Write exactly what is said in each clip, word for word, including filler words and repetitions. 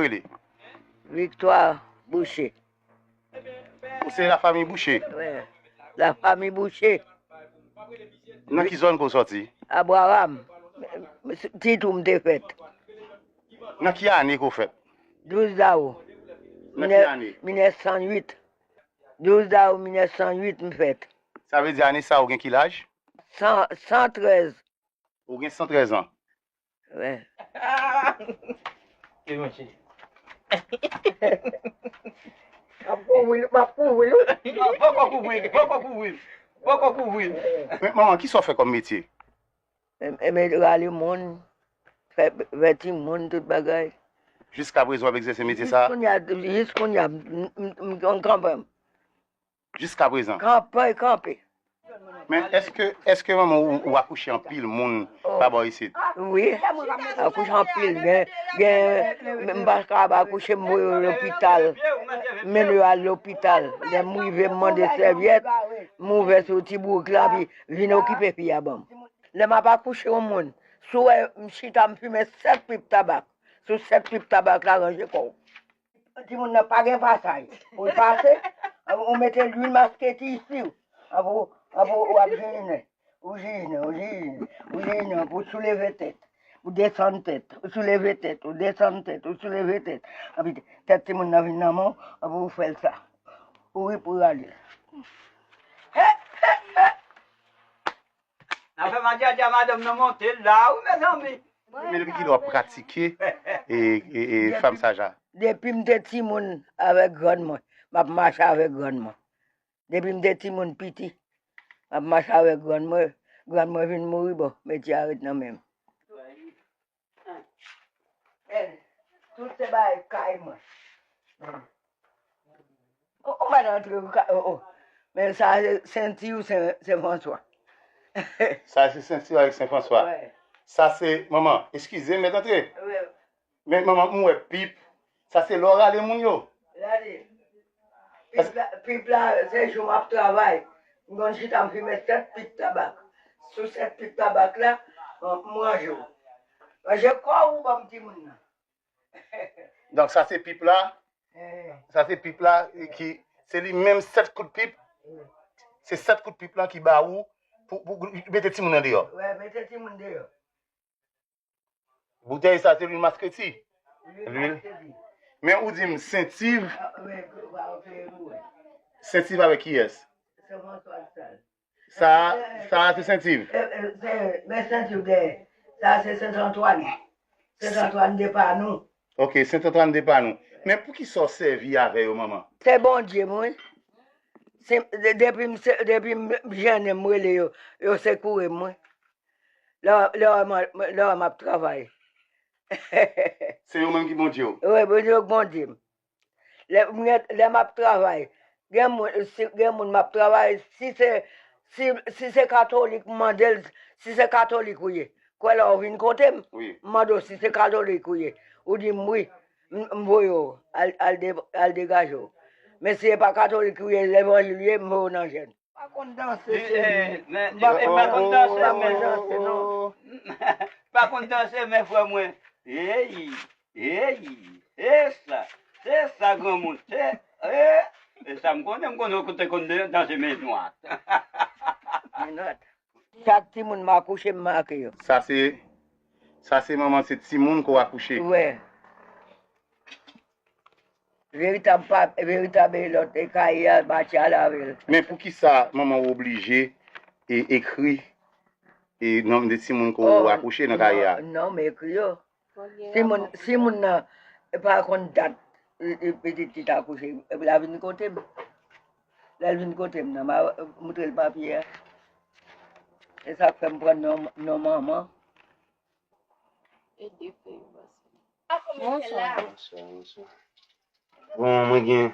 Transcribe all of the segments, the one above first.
rele? Victoire Boucher. Ou se lafanmi Boucher? Wi. Lafanmi Boucher. Nan ki zòn ke w sòti? Abraham. Ti tou m te fèt. Nan ki ane ke w fèt? Douz dawou. Nan ki ane? Mil nèf san uit. Douz dawou mil nèf san uit m fèt. Sa vle di ane sa ou gen ki laj? San, san trèz. Ou gen san trèz an. Wi. E monchè. M ap kouvri l, m ap kouvri l. Non, poko kouvri l, poko kouvri l, poko kouvri l. Men manman, kisa w fè kòm metye? E, e, men rale moun, fè, fè timoun, tout bagay. Jiskaprezan w ap egzèse metye sa a? Jis kounye a, jis kounye a, m, m, m, m kanpe. Jiskaprezan? Kanpe, kanpe. Men èske, èske manman ou, ou akouche anpil moun pa bò isit? Wi, akouche anpil. Gen, gen, m pa ka akouche, m voye yo lopital. M mennen yo al lopital. Lè m rive, m mande sèvyèt, m ouvè sou ti bouk la, pi vin okipe fi a ban m. Lè m ap akouche yon moun, si w wè m chita, m fimen sèt pip tabak. Sou sèt pip tabak la, ranje kò w. Timoun nan pa gen pasaj. Ou pase, ou mete lwil masketi isi w. Apre, apre w ap jirinen. Ou jirinen, ou jirinen, ou jirinen, ou souleve tèt. Ou desann tèt, ou souleve tèt, ou desann tèt, ou souleve tèt. Epi tèt timoun nan vin nan men w, epi ou fè l sa. Ou ri pou rale l. Afè madyadya madanm nan monte la wi mezanmi. Men depi kilè w ap pratike e, e, e fèm saj la? Depi m te timoun avèk grann mwen, m ap mache avèk grann mwen. Depi m te timoun piti, m ap mache avèk grann mwen. Grann mwen vin mouri, bon, metye a ret nan men m. Eh, tout se bagay kay mwen. Ou, ou pa t antre ou ka, oh, oh. Men sa se senti ou Sen, Sen Franswa. Sa se senti avèk Sen Franswa. Wi. Sa se, manman, eskize m, mèt antre. Wi. Men manman, m wè pip. Sa se lè w rale moun yo. Rale. Pip la, pip la, se jou m ap travay. M konn chita m fimen sèt pip tabak. Sou sèt pip tabak la, m, m ranje w. Ranje kò ou ban m timoun nan. Donk sa se pip la. Eh. Sa se pip la, eh, ki, se li menm sèt kout pip. Eh. Se sèt kout pip la ki ba ou pou, pou mete timoun nan deyò. Wi, mete timoun deyò. Boutèy sa se lwil maskreti. Lwil. Men ou di m sentiv. Sentiv avèk kiyès? Sa, sa se sentiv. Men sentiv dèyè. Sa se Sent Antwàn. Sent Antwàn de Panou. Ok, Sent Antwàn de Panou. Men poukisa w sèvi avè yo, manman? Se Bondye m, wi. Se, de, depi m, se, depi m jennen, m rele yo, yo sekoure m, wi. Lè, lè, lè m ap travay. Se yo menm ki Bondye w? Wi, Bondye yo k Bondye m. Lè, lè m ap travay, gen moun, si, gen moun m ap travay, si se, si, si se katolik, m mande l, si se katolik ou ye. Kwè lè w vin kote m, m mande w si se katolik ou ye. Ou di m wi, m, m voye w al, al de, al degaje w. Men si se pa katolik ou ye, levanjil ou ye, m voye w nan jèn. Pa konn danse, cheri. M pa konn danse, men. Pa konn danse, men, frè mwen. Ey, ey, e sa, se sa, granmoun, se, e, e sa, m konnen, m konnen ou te konn danse men nwa. Men nwa. Chak timoun m akouche, m make yo. Sa se, sa se manman, se timoun ke w akouche? Wi. Veritab pa, veritab e lòt, e kaye a, batya lave l. Men poukisa manman w oblije e ekri e nonm de timoun ke w akouche nan kaye a? Non, non, m ekri yo. Si moun, si moun nan pa konn dat, e, e, pitit li t akouche, epi l a vin kote m. Lè l vin kote m nan, m a moutre l papye a. E sa k fè m pran non, non manman. Bonswa. Bonswa, bonswa. Bon, mwen gen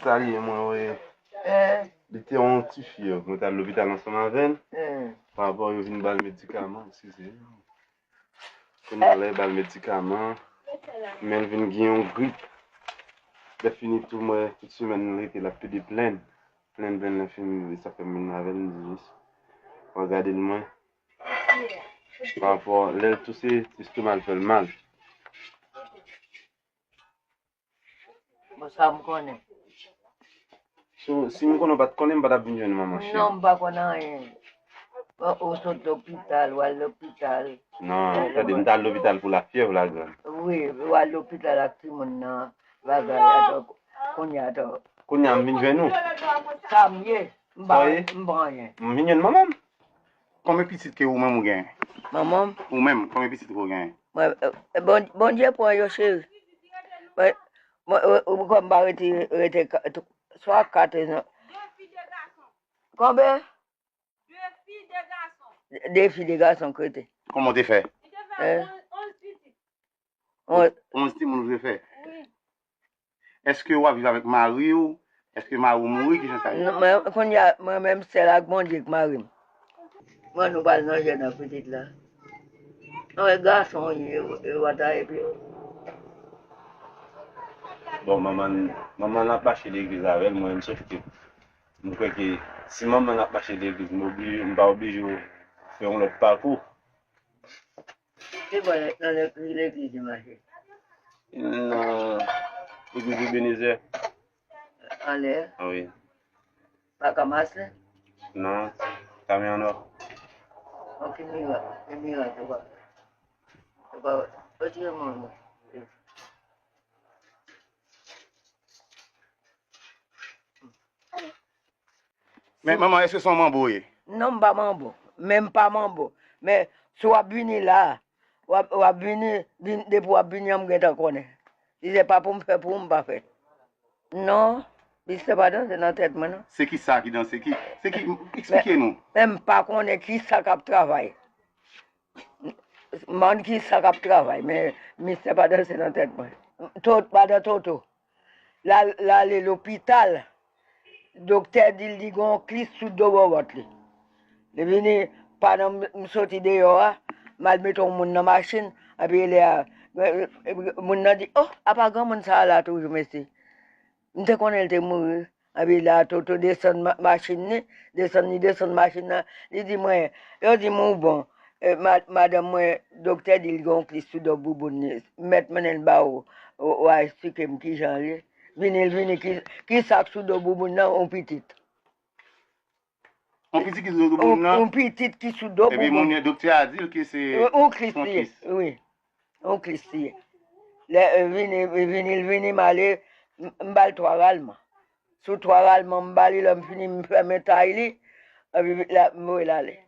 salye mwen wè. Li te yon ti fi, mwen t al lopital ansanm avè l. Pa rapò yo vin ba l medikaman, eskize. Kounye a la, yo ba l medikaman, men l vin gen yon grip. Lè fini tou, mwen, tout semèn, l rete, l ap pede plenn. Plenn, plenn, lè fini, sa fè m vin avè l, m di jis, mwen gade l, mwen. Pa rapò, lè l touse, estoma l fè l mal. Bon, sa m konnen. So, si m konnen w pa t konnen, m pa t ap vin jwenn manman chen. Non, m pa konn anyen. Bon, ou sot lopital, w al lopital. Non, tande, m t al lopital pou lafyèv la, grann. Wi, w al lopital ak timoun nan, bagay, atò, kounye a, atò. Kounye a, m vin jwenn ou. Sa m ye, m pa, m pa anyen. M vin jwenn manman m. Konbyen pitit ke ou menm ou genyen? Manman m? Ou menm, konbyen pitit ke ou genyen? Mwen, eh, bon, Bondye pran yo, cheri. Mwen, mwen, ou kwè m pa rete, rete ka- tw- swa kat, non. Konbyen? De fi, de gason k rete. Kòman w te fè? Eh. Onz timoun ou te fè? Èske w ap viv avèk mari w? Èske mari w mouri? Kijan sa ye? Non, mwen, kounye a, mwen menm sèl ak Bondye k mari m. Mwen nou pral nan jèn ak pitit la. Mwen gason ye, yo pa ta epi. Bon, manman, manman l ap mache legliz avè l, mwen menm sèf ke m kwè ke si manman l ap mache legliz, m oblije, m pa oblije fè yon lòt pakou. Ki bò nan legliz li mache? Nan legliz Ebenezer. Anlè? Wi. Pa ka mache? Non, kamyon nò. Ok, mira, mira, tu vois. Tu vois, tu vois. Men manman, èske se yon manbo w ye? Non, m pa manbo. Men m pa manbo. Men si w ap vini la, w ap, w ap vini, vin, depi w ap vini an, m gentan konnen. Si se pa pou m fè pou ou, m pa fè. Non, misye pa danse nan tèt mwen, non. Se ki sa ki danse? Ki, se ki, eksplike nou. Men m pa konnen ki sa k ap travay. M pa konn ki sa k ap travay, men misye pa danse nan tèt mwen. Tot, madan Toto. L al, l ale lopital. Doktè di l li gen yon klis sou do bòbòt li. Li vini, pandan m, m soti deyò a, m al mete yon moun nan machin, epi lè a, moun nan di, oh, apa granmoun sa a la toujou, mesye? M te konnen l te mouri. Epi la, Toto desann ma- machin li, desann, li desann machin nan, li di mwen, yo di m ou bon, eh, ma- madanm mwen, doktè di l gen yon klis sou do bouboun li, m mèt mennen l ba ou, ou, ou a eksplike m kijan l ye. Vini, l vini, ki, ki sa k sou do bouboun nan, yon pitit. Yon pitit ki sou do bouboun nan? Yon pitit ki sou do bouboun. Epi moun yo, doktè a di l ke se yon klis li ye. Wi. Yon klis li ye. Lè, eh, vini, vini, l vini, m ale, m ba l twa ralman. Sou twa ralman m ba li, lè m fini, m fèmen tay li, epi la, m voye l ale.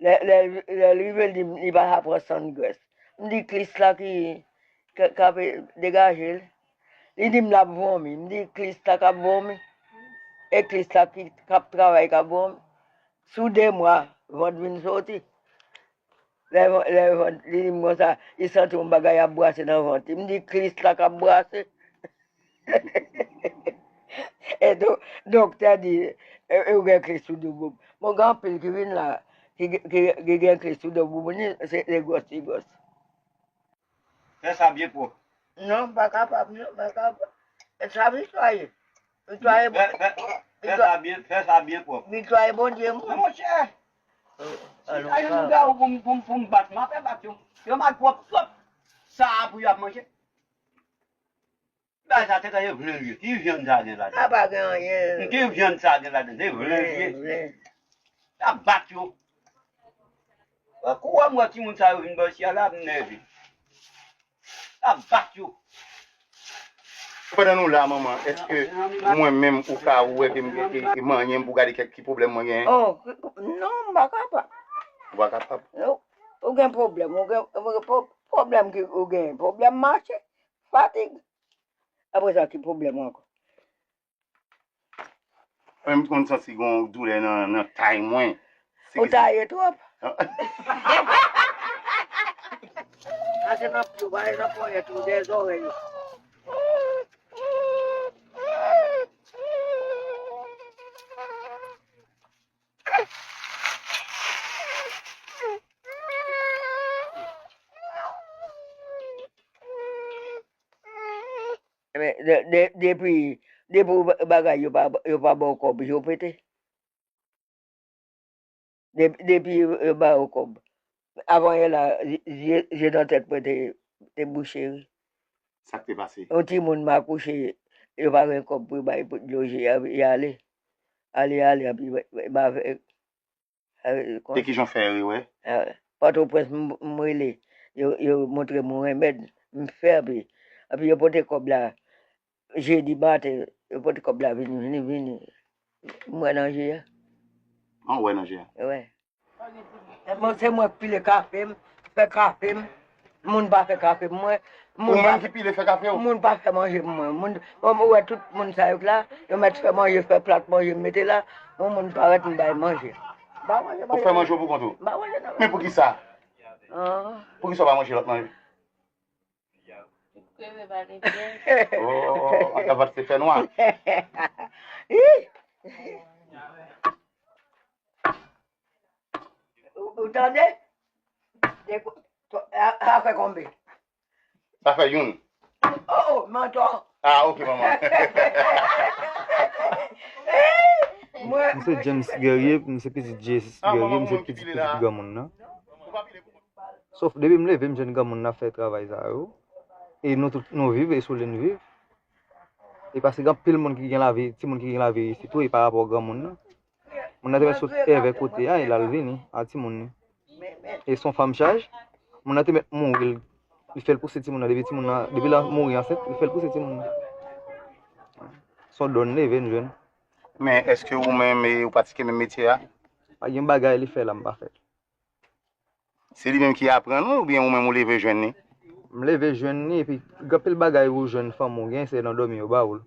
Lè, lè, lè l rive, l di m li pa ka pran san grès. M di klis la ki, k ap degaje l. Li di m l ap vomi. M di klis la k ap vomi. E klis la ki, k ap travay k ap vomi. Sou de mwa, vant vin soti. Lè, lè, li di m konsa, li santi yon bagay ap brase nan vant li. M di, klis la k ap brase. E do, doktè di, e, e, ou gen klis sou do bouboun. Bon, gen anpil ki vin la, ki, ki, ki gen klis sou do bouboun, se, se gwòs, se gwòs. Fè sa byen pwòp. Non, m pa kapab, non, m pa kapab. E sa Victoire ye. Victoire ye. Fè, fè, fè sa byen, fè sa byen pwòp. Victoire ye Bondye moun. Men monchè, si sa yon moun gade pou m, pou m, pou m bat, m ap fè bat yo. Yo mal pwòp twòp. Sa a pou y ap manje. Bagay sa te ka ye vle l ye. Ki vyann sa gen ladan? A pa gen anyen. Ki vyann sa gen ladan? Se vle l ye. N ap bat yo. Kou wè m wè timoun sa yo vin bò isi a la, m nève. N ap bat yo. Pandan nou la, manman, èske mwen menm ou ka wè ke m gen e, e manyen m pou gade kèk ki pwoblèm mwen genyen? Oh, non, m pa kapab. Ou pa kapab? Ou gen pwoblèm, ou gen pwoblèm ki ou genyen, pwoblèm mache, fatig. Apre sa, ki pwoblèm ou ankò? Mwen, m konn santi gon doulè nan, nan tay mwen. Ou taye twòp. Pase nan pye w, pase nan ponyèt ou, dèyè zòrèy ou. Men, de, de, depi, depi w bagay yo pa, yo pa ba w kòb, je w pete. De, depi yo, yo ba w kòb. Avan yè la, je, je nan tèt mwen te, te bouche, wi. Sa k te pase? Yon timoun m akouche, yo pa gen kòb pou yo bay pou loje, y a- y ale. Ale, ale, anpi ba- ba- ba- E ki jan fè rewè? Pòtoprens m m rele, yo yo montre m yon renmèd m fè, anpi anpi yo pote kòb la jedi maten, yo pote kòb la vini, vini, vini. M wè nan je a. An wè nan je a. Wè. Mwen se mwen k pile kafe m, fè kafe m. Moun pa fè kafe pou mwen. Moun Ou menm ki pile fè kafe w? Moun pa fè manje pou mwen. Moun bon, ou wè tout moun sa yo k la, yo mèt fè manje, fè plat manje m mete la. Yon moun parèt m bay manje. M pa manje Ou fè manje w pou kont ou? M pa manje nan Men poukisa? Ah, Poukisa w pa manje lòt manje? Kreve pa gen pyèj. Oh, an kapat se fè nwa. Ih! Ou ou tande? Deko- to- a- Afè konbe. Sa fè youn. Oh, oh, mantò. Ah, ok, manman. Mwen M se James Guerrier, m se pitit J S Ah, Guerrier, manman, m se mwen ki pitit pile la. pitit granmoun nan. Sof depi m leve, m jwenn granmoun nan ap fè travay sa yo. E nou tout nou viv, e sou li n viv. E paske gen anpil moun ki gen lavi, timoun ki gen lavi isit tou, e pa rapò granmoun nan. Moun nan te mèt sot èvè kote a, e l al vini a timoun li. E s on fanm chaj, moun nan te mèt mouri, li fè l pouse timoun nan, depi timoun nan, depi l mouri ansent, li fè l pouse timoun nan. S on don leve n jwenn. Men èske ou menm e ou pratike menm metye a? Pa gen bagay li fè la m pa fè l. Se li menm ki aprann ou oubyen ou menm ou leve jwenn li? M leve jwenn li, epi gen anpil bagay ou jwenn fanm ou gen, se nan dòmi yo ba ou l.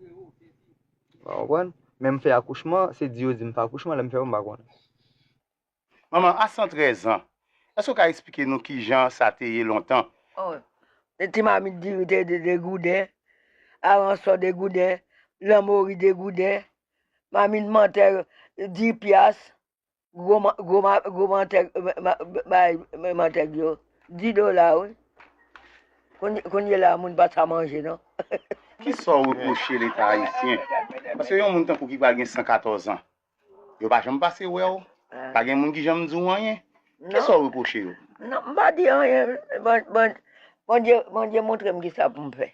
Ou konprann? Men m fè akouchman, se di yo di m fè akouchman, lè m fè yo m pa konnen. Manman, a san trèz an, èske w ka eksplike nou kijan sa te ye lontan? Oh, ti mamit diri te de de gouden, aransò de gouden, lanmori de gouden, mamit mantèg di pyas, gwo ma- gwo ma- gwo mantèg bay mantèg yo di dola wi. Kounye- Kounye la moun pa sa manje non. Kisa w repwoche Leta ayisyen? Paske yon moun tankou ki pral gen san katòz an, yo pa janm pase wè w. Pa gen moun ki janm di w anyen. Kisa w repwoche yo? Non, m pa di anyen. Bon- bon- Bondye Bondye montre m kisa pou m fè.